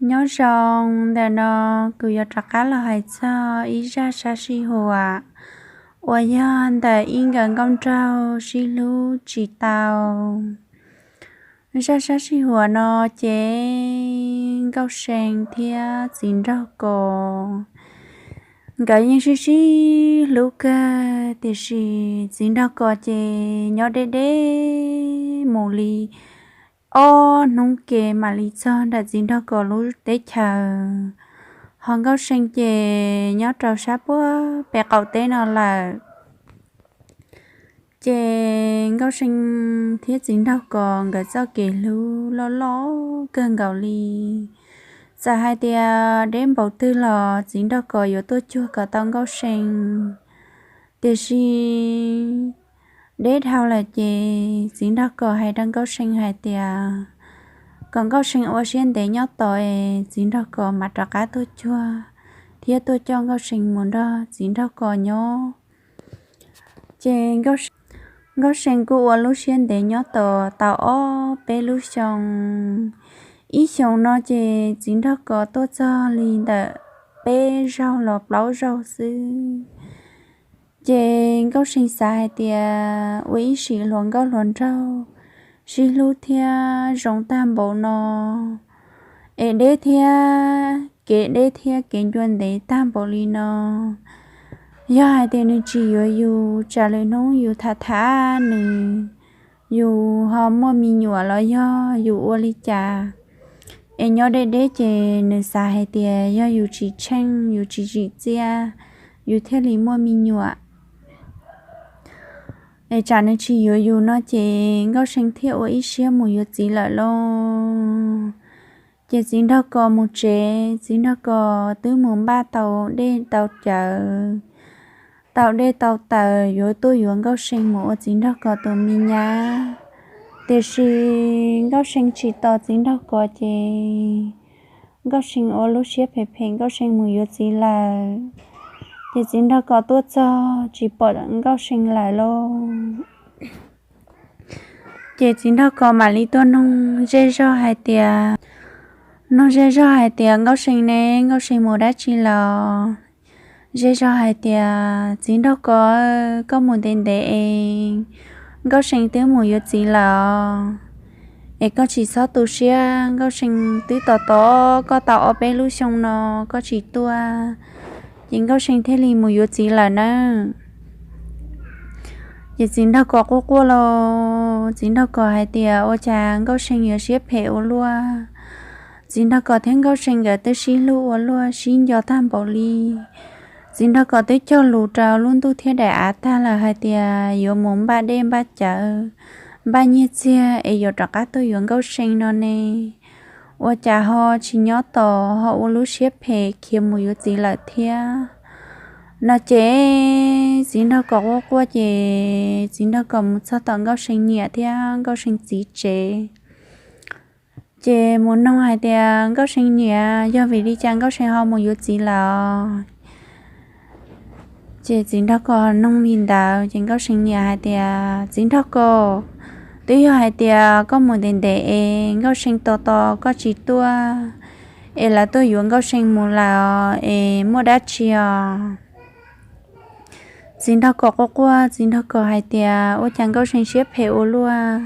Nyob zoo, ntawm no kuv yuav rov qab los hais txog ib zaj sab sij huam uas yog ntawm ib nkawm nkauj nraug sib hlub tsis tau. Zaj sab sij huam no ces Nkauj See thiab Txiv Nraug Kos nkawd yeej sib sib hlub kawg, tiam sis Txiv Nraug Kos ces nyob deb deb mus li ob hnub ke mam li txog ntawm Txiv Nraug Kos lub teb chaws, ho Nkauj See ces nyob rau sab puag pem qaum teb no lawm. Ces Nkauj See thiab Txiv Nraug Kos nkawd txoj kev hlub loj loj kawg nkaus li. Txawm hais tias deb npaum twg los Txiv Nraug Kos yuav tuaj cuag kom tau Nkauj See. Tiam sis deb dhau lawm ces Txiv Nraug Kos hais rau Nkauj See hais tias kom Nkauj See ua siab ntev nyob tos es Txiv Nraug Kos mam rov qab tuaj cuag thiab tuaj coj Nkauj See mus nrog Txiv Nraug Kos nyob. Ces Nkauj See kuj ua lub siab ntev nyob tos tau ob peb lub xyoo. Ib xyoos no ces Txiv Nraug Kos tuaj txog li ntawm peb zaug los plaub zaug xwb. Ces Nkauj See xav hais tias ua ib sim hluas nkauj hluas nraug sib hlub thiab zoo tag npaum no, es deb thiab kev deb thiab kev ncua ntev tag npaum li no, yog hais tias nws tsis yuav yus, tsam lwm hnub yus tham tham nws, yus ho muaj me nyuam los yog yus ua li cas. Es nyob deb deb ces nws xav hais tias yog yus tsis tsheej, yus tsis tsim txiaj, yus thiaj li muaj me nyuam. Es tsam nws tsis yuav yus no ces Nkauj See thiaj ua ib siab mus yuav txiv lawm lauj. Ces Txiv Nraug Kos mus tsev, Txiv Nraug Kos twb mus npaj tau dej tau cawv, tau dej tau taws yuav tuaj yuav Nkauj See mus ua Txiv Nraug Kos tus me nyab. Tiam sis Nkauj See tsis tos Txiv Nraug Kos ces Nkauj See ua lub siab phem phem Nkauj See mus yuav txiv lawm. Ces Txiv Nraug Kos tuaj txog tsis pom Nkauj See lawm lauj. Ces Txiv Nraug Kos mam li tuaj noog zej zog hais tias, noog zej zog hais tias Nkauj See ne, Nkauj See mus dab tsi los? Zej zog hais tias Txiv Nraug Kos, koj mus ntev ntev es Nkauj See twb mus yuav txiv lawm os. Es koj tsis txhob tu siab, Nkauj See twb tos tos koj tau ob peb lub xyoo no koj tsis tuaj, ces Nkauj See thiaj li mus yuav txiv lawm nawb. Ces Txiv Nraug Kos quaj quaj los, Txiv Nraug Kos hais tias ua cas Nkauj See yuav siab phem ua luaj. Txiv Nraug Kos thiab Nkauj See nkawd twb sib hlub ua luaj sib nco tag npaum li. Txiv Nraug Kos twb cog lus rau lub ntuj thiab daim av tag lawm hais tias yuav mus npaj dej npaj cawv, npaj nyiaj txiag es yuav rov qab tuaj yuav Nkauj See no ne. Ua cas ho tsis nyob tos ho ua lub siab phem khiav mus yuav txiv lawm thiab no. Ces Txiv Nraug Kos quaj quaj ces Txiv Nraug Kos mus txog tom Nkauj See niam thiab Nkauj See txiv tsev. Ces mus noog hais tias Nkauj See niam, yog vim li cas Nkauj See ho mus yuav txiv lawm? Ces Txiv Nraug Kos noog li ntawd ces Nkauj See niam hais tias Txiv Nraug Kos, twb yog hais tias koj mus ntev ntev es Nkauj See tos tos koj tsis tuaj, es lawv tuaj yuav Nkauj See mus lawm es muaj dab tsi os? Txiv Nraug Kos quaj quaj, Txiv Nraug Kos hais tias ua cas Nkauj See siab phem ua luaj.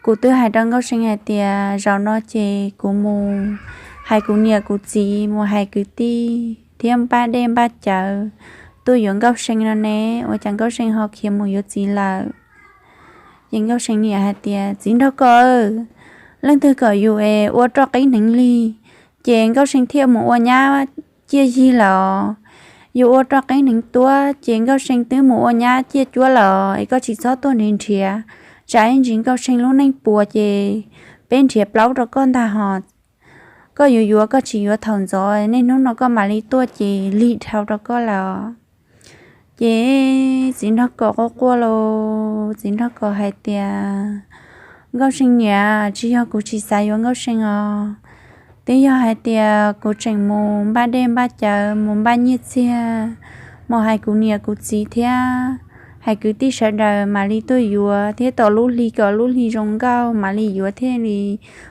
Kuv twb hais rau Nkauj See hais tias zaum no ces kuv mus hais kuv niam kuv txiv, mus hais kwv tij thiab npaj dej npaj cawv tuaj yuav Nkauj See no ne, ua cas Nkauj See ho khiav mus yuav txiv lawm? Ces Nkauj See niam hais tias Txiv Nraug Kos, leej twg kom yus es ua roj qib hneev lig, ces Nkauj See thiaj mus ua nyab ciaj yig lawm. Yus ua roj qib hneev tuab ces Nkauj See twb mus ua nyab ciaj cuab lawm es koj tsis txhob tuaj nrhiav nrhiav, tsam ib ntsis Nkauj See lub neej puas ces peb nrhiav plaub rau koj ntag hos. Koj yuav yuav koj tsis yuav thaum ntxov, niaj hnub no koj mam li tuaj ces lig dhau rau koj lawm. Ces Txiv Nraug Kos quaj quaj los, Txiv Nraug Kos hais tias Nkauj See niam, tsis yog kuv tsis xav yuav Nkauj See os, twb yog hais tias kuv tseem mus npaj dej npaj cawv, mus npaj nyiaj txiag, mus hais kuv niam kuv txiv thiab hais kwv tij sawv daws mam li tuaj yuav thiab tos lub hli kom lub hli zoo nkauj mam li yuav thiaj li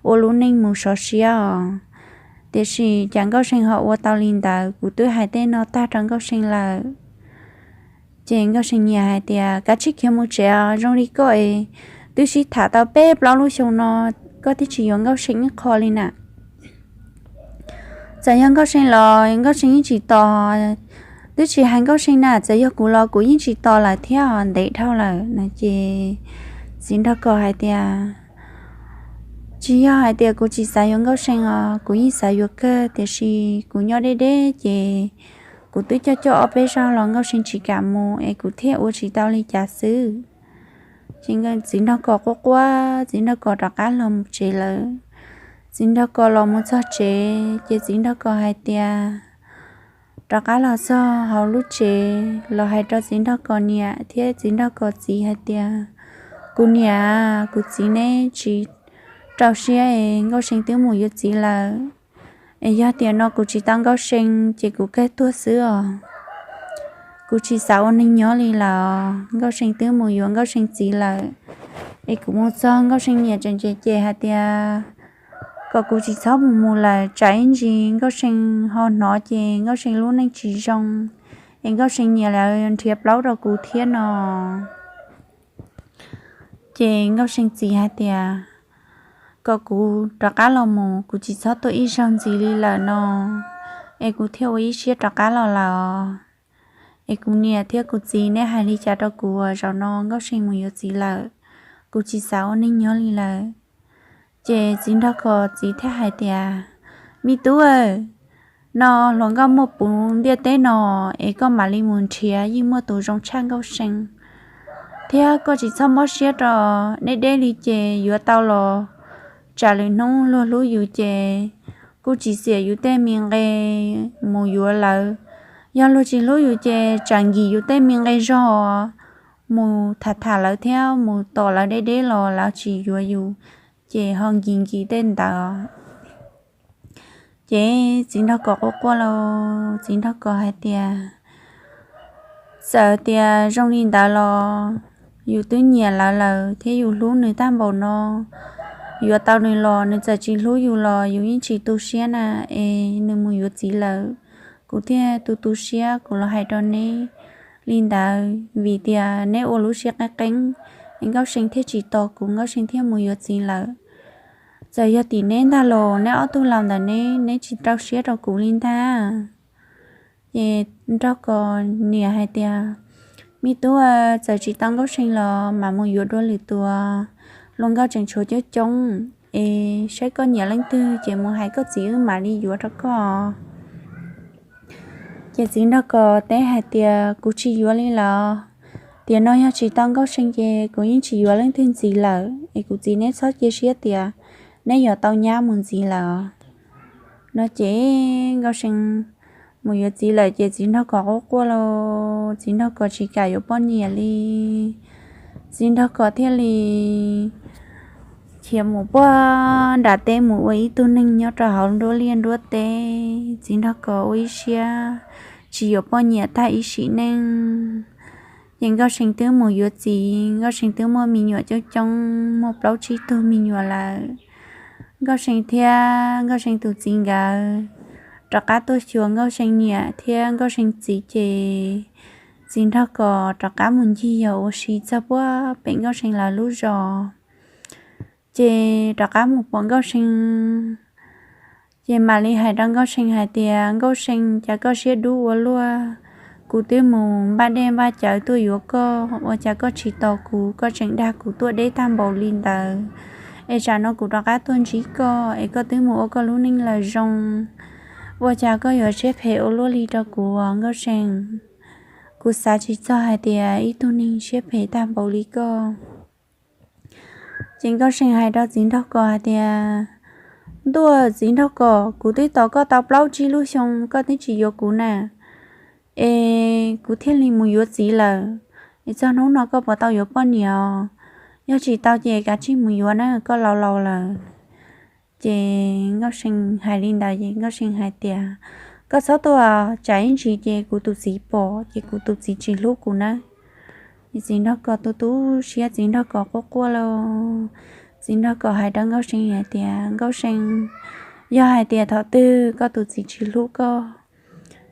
ua lub neej mus sov siab os. Tiam sis cas Nkauj See ho ua tau li ntawd? Kuv twb hais tej no tag rau Nkauj See lawm. Ces Nkauj See niam hais tias, Kav tsij khiav mus tsev os, zoo li koj es twb sib tham tau peb plaub lub xyoo no, koj twb tsis yuav Nkauj See ib qho li na. Txawm yog Nkauj See los Nkauj See yeej tsis tos, twb tsis hais Nkauj See na, txawm yog kuv los kuv yeej tsis tos lawm thiab, ntev dhau lawm no. Ces txiv nraug kos hais tias, Tsis yog hais tias kuv tsis xav yuav Nkauj See os, kuv yeej xav yuav kawg, tiam sis kuv nyob deb deb ces kuv twb coj coj ob peb zaug los Nkauj See tsis kam mus es kuv thiaj ua tsis tau li cas xwb. Ces txiv nraug kos quaj quaj, txiv nraug kos rov qab los mus tsev lawm. Txiv nraug kos los mus txog tsev ces txiv nraug kos hais tias, rov qab los txog hauv lub tsev los hais rau txiv nraug kos niam thiab txiv nraug kos txiv hais tias, Kuv niam, kuv txiv, neb tsis rau siab es Nkauj See twb mus yuav txiv lawm. Es yog tiam no kuv tsis tau Nkauj See ces kuv kawg tuag xwb os. Kuv tsis xav ua neeg nyob li lawm, Nkauj See twb mus yuav Nkauj See txiv lawm. Es kuv mus txog Nkauj See niam tseem cem cem hais tias kom kuv tsis txhob mus mus lawm, tsam ib ntsis Nkauj See ho hnov ces Nkauj See lub neej tsis zoo, es Nkauj See niam lawv nrhiav plaub rau kuv thiab no. Ces Nkauj See txiv hais tias, kom kuv rov qab los mus, kuv tsis txhob tuaj ib zaug ntxiv li lawm no, es kuv thiaj ua ib siab rov qab los lawm. Es kuv niam thiab kuv txiv, neb hais li cas rau kuv, zaum no Nkauj See mus yuav txiv lawm, kuv tsis xav ua neeg nyob li lawm. Ces txiv nraug kos txiv thiaj hais tias, Me tub, no hluas nkauj muaj puv ntiaj teb no, es koj mam li mus nrhiav yeej muaj tus zoo tshaj Nkauj See, thiab koj tsis txhob mob siab rau, deb deb li ces yuav tau los tsam lwm hnub luag hlub yus ces kuj tsis xiam yus tej me nqe mus yuav lawv. Yog luag tsis hlub yus ces tsam nkim yus tej me nqe zog mus tham tham lawv thiab mus tom lawv deb deb los lawv tsis yuav yus, ces ho nkim nkim tej ntawd. Ces txiv nraug kos quaj quaj lauj, txiv nraug kos hais tias, Txawm tias zoo li ntawd los yus twb nyiam lawv lawm thiab yus hlub nws tag npaum no, yuav tau nws los nws txawm tsis hlub yus los yus yeej tsis tu siab na, es nws mus yuav txiv lawm, kuv thiaj tu tu siab kuv los hais rau neb li ntawd, vim tias neb ua lub siab qeeb qeeb, es Nkauj See thiaj tsis tos kuv, Nkauj See thiaj mus yuav txiv lawm. Txawm yog tim neb ntag los neb ob tug laus ntawm neb, neb tsis rau siab rau kuv li ntag. Ces nraug kos niam hais tias, Me tub, txawm tsis tau Nkauj See los mam mus yuav dua lwm tus, hluas nkauj tseem tshuav coob coob, es saib koj nyiam leej twg ces mus hais koj txiv wb mam li yuav rau koj. Ces txiv nraug kos teb hais tias, Kuv tsis yuav li lawm, tiam no yog tsis tau Nkauj See ces kuv yeej tsis yuav leej twg ntxiv lawm, es kuv txiv neb txhob cia siab tias neb yuav tau nyab mus ntxiv lawm. No ces Nkauj See mus yuav txiv lawm ces txiv nraug kos quaj quaj lauj, txiv nraug kos tsis kam yuav poj niam li. Txiv nraug kos thiaj li khiav mus puag nram teb mus ua ib tug neeg nyob rau hauv nruab liaj nruab teb. Txiv nraug kos ua ib siab tsis yuav poj niam tag ib sim neej. Ces Nkauj See twb mus yuav txiv, Nkauj See twb muaj me nyuam coob coob, muaj plaub tsib tug me nyuam lawm. Nkauj See thiab Nkauj See tus txiv nkawd rov qab tuaj xyuas Nkauj See niam thiab Nkauj See txiv ces txiv nraug kos rov qab mus ncig yos ua si txog puag pem Nkauj See lawv lub zos. Ces rov qab mus pom Nkauj See, ces mam li hais rau Nkauj See hais tias, Nkauj See, cas koj siab dub ua luaj? Kuv twb mus npaj dej npaj cawv tuaj yuav koj, ua cas koj tsis tos kuv, koj tseem dag kuv tuaj deb tag npaum li ntawd, es tsam no kuv rov qab tuaj ntsib koj es koj twb mus ua koj lub neej lawm zoo, ua cas koj yuav siab phem ua luaj li rau kuv, Nkauj See? Kuv xav tsis txog hais tias ib tug neeg siab phem tag npaum li koj. Ces Nkauj See hais rau txiv nraug kos hais tias, Ntuj, txiv nraug kos, kuv twb tos koj tau plaub tsib lub xyoo koj twb tsis yuav kuv na, es kuv thiaj li mus yuav txiv lawm, es txog hnub no koj puas tau yuav poj niam os? Yog tsis tau ces kav tsij mus yuav na, koj laus laus lawm. Ces Nkauj See hais li ntawd ces Nkauj See hais tias, Koj txhob tuaj, tsam ib ntsis ces kuv tus txiv pom ces kuv tus txiv tsis hlub kuv nawb. Ces txiv nraug kos tu tu siab, txiv nraug kos quaj quaj lauj. Txiv nraug kos hais rau Nkauj See hais tias, Nkauj See, Yog hais tias thaum twg koj tus txiv tsis hlub koj,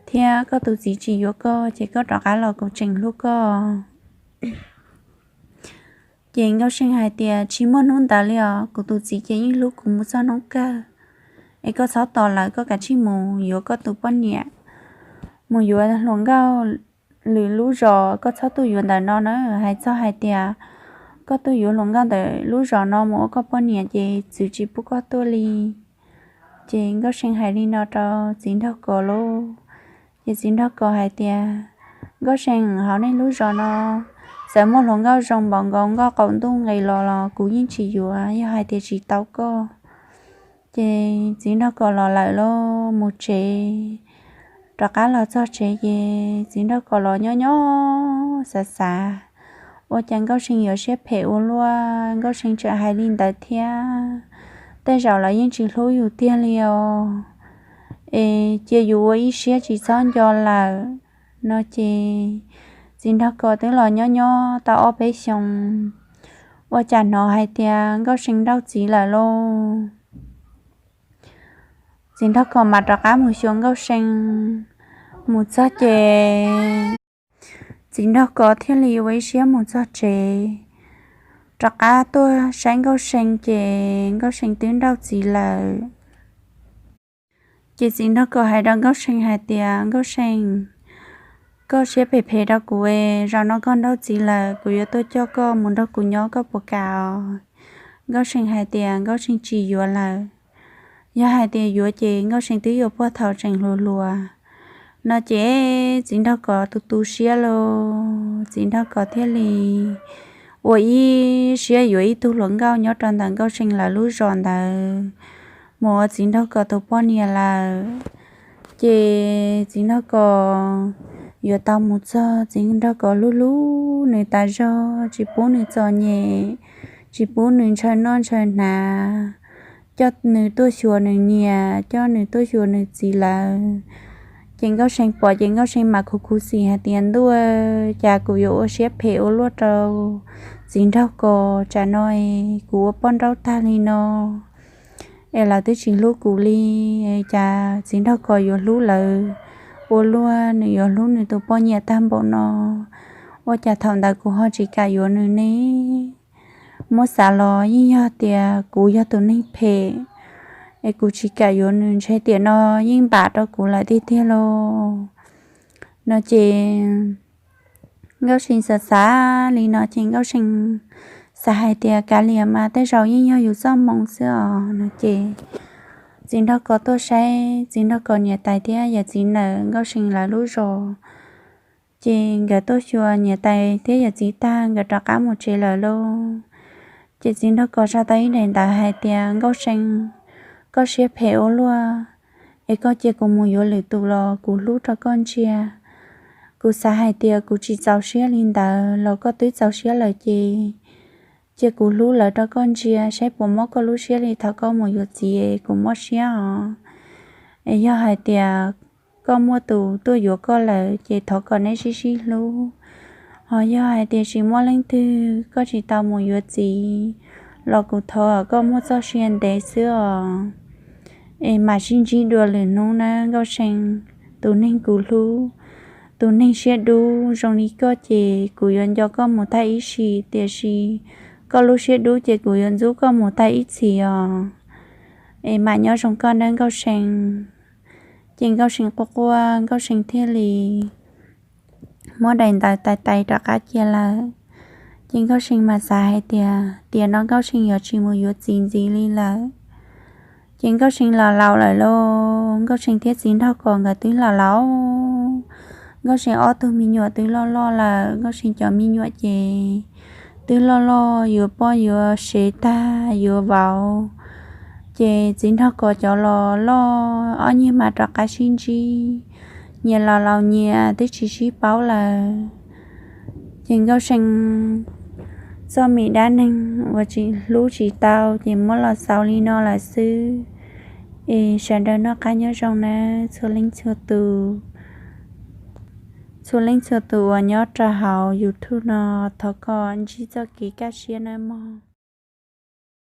thiab koj tus txiv tsis yuav koj, ces koj rov qab los kuv tseem hlub koj. Ces Nkauj See hais tias, tsis muaj hnub ntawd li os, kuv tus txiv ces yeej hlub kuv mus txog hnub kawg. Es koj txhob tos lawm, koj kav tsij mus yuav koj tus poj niam, mus yuav hluas nkauj lwm lub zos, koj txhob tuaj yuav ntawm no na. Hais txog hais tias koj tuaj yuav hluas nkauj ntawm lub zos no mus ua koj poj niam ces txwv tsis pub koj tuaj li. Ces Nkauj See hais li no rau txiv nraug kos lauj. Ces txiv nraug kos hais tias, Nkauj See, hauv nej lub zos no txawm muaj hluas nkauj zoo npaum nkaus nkauj qaum ntuj nqis los los kuv yeej tsis yuav, yog hais tias tsis tau koj. Ces txiv nraug kos los lawm lauj, mus tsev. Rov qab los txog tsev ces txiv nraug kos los nyob nyob xav xav, ua cas Nkauj See yuav siab phem ua luaj, Nkauj See tseem hais li ntawd thiab, tej zaum lawv yeej tsis hlub yus tiag li os. Es cia yus ua ib siab tsis txhob nco lawm. No ces txiv nraug kos twb los nyob nyob tau ob peb xyoos, ua cas hnov hais tias Nkauj See nrauj txiv lawm lauj. Txiv nraug kos mas rov qab mus xyuas Nkauj See. Mus txog ces txiv nraug kos thiaj li ua ib siab mus txog tsev, rov qab tuaj saib Nkauj See ces Nkauj See twb nrauj txiv lawm. Ces txiv nraug kos hais rau Nkauj See hais tias, Nkauj See, koj siab phem phem rau kuv es, zaum no koj nrauj txiv lawm, kuv yuav tuaj coj koj mus nrog kuv nyob, koj puas kam os? Nkauj See hais tias Nkauj See tsis yuav lawm, yog hais tias yuav ces Nkauj See twb yuav puag thaum tseem hluas hluas. No ces txiv nraug kos tu tu siab lauj, txiv nraug kos thiaj li ua ib siab yuav ib tug hluas nkauj nyob rau ntawm Nkauj See lawv lub zos ntawd mus ua txiv nraug kos tus poj niam lawm. Ces txiv nraug kos yuav tau mus txog, txiv nraug kos hlub hlub nws tas zog, tsis pub nws txom nyem, tsis pub nws ntshaw noj ntshaw hnav, coj nws tuaj xyuas nws niam, coj nws tuaj xyuas nws txiv lawm. Ces Nkauj See pom ces Nkauj See mas khuv khuv xim hais tias, ntuj, cas kuv yuav ua siab phem ua luaj rau txiv nraug kos, tsam no kuv ua poj nrauj tag li no es lawv twb tsis hlub kuv li, cas txiv nraug kos yuav hlub lawv ua luaj, nws yuav hlub nws tus poj niam tag npaum no, ua cas thaum ntawd kuv ho tsis kam yuav nws ne? Muab xav los yeej yog tias kuv yog tus neeg phem es kuv tsis kam yuav nws, ntshe tiam no yeej npam rau kuv lawm tiag tiag lauj. No ces Nkauj See xav xav li no ces Nkauj See xav hais tias, kav liam mas, tej zaum yeej yog yus txoj hmoo xwb os. No ces txiv nraug kos tuaj saib txiv nraug kos niam tais thiab yawm txiv ntawm Nkauj See lawv lub zos. Ces nkawd tuaj xyuas niam tais thiab yawm txiv tag, nkawd rov qab mus tsev lawm lauj. Ces txiv nraug kos sau tau ib daim ntawv hais tias, Nkauj See, koj siab phem ua luaj, es koj cia kuv mus yuav lwm tus los kuv hlub rau koj ntsia. Kuv xav hais tias kuv tsis txaus siab li ntawd los koj twb txaus siab lawm ces cia kuv hlub lawv rau koj ntsia saib puas mob koj lub siab li thaum koj mus yuav txiv, kuv mob siab os. Es yog hais tias koj muaj tus tuaj yuav koj lawm ces thov kom neb sib sib hlub. Ho yog hais tias tsis muaj leej twg, koj tsis tau mus yuav txiv los kuv thov koj muaj txoj sia ntev xwb os. Es mam sib ntsib dua lwm hnub nawb Nkauj See, tus neeg kuv hlub, tus neeg siab dub zoo li koj ces kuv yuav nco koj mus tag ib sim, tiam sis koj lub siab dub ces kuv yuav ntxub koj mus tag ib txhis os. Es mam nyob zoo koj nawb Nkauj See. Ces Nkauj See quaj quaj, Nkauj See thiaj li muab daim ntawv tais tais rov qab cia lawm. Ces Nkauj See mas xav hais tias tiam no Nkauj See yuav tsis mus yuav txiv ntxiv li lawm. Ces Nkauj See los laus lawm lauj, Nkauj See thiab txiv nraug kos nkawd twb los laus. Nkauj See ob tug me nyuam twb loj loj lawm, Nkauj See cov me nyuam ces twb loj loj yuav poj yuav sev tag yuav vauv. Ces txiv nraug kos cov los loj, ob niag mas rov qab sib ntsib, nyias los laus nyias twb tsis sib paub lawm. Ces Nkauj See txoj me dab neeg uas tsis hlub tsis tau ces muab los xaus li no lawm xwb. Es sawv daws noj qab nyob zoo nawb txhua leej txhua tus. Txhua leej txhua tus uas nyob rau hauv YouTube no, thov kom ntsib txoj kev kaj siab nawb mog.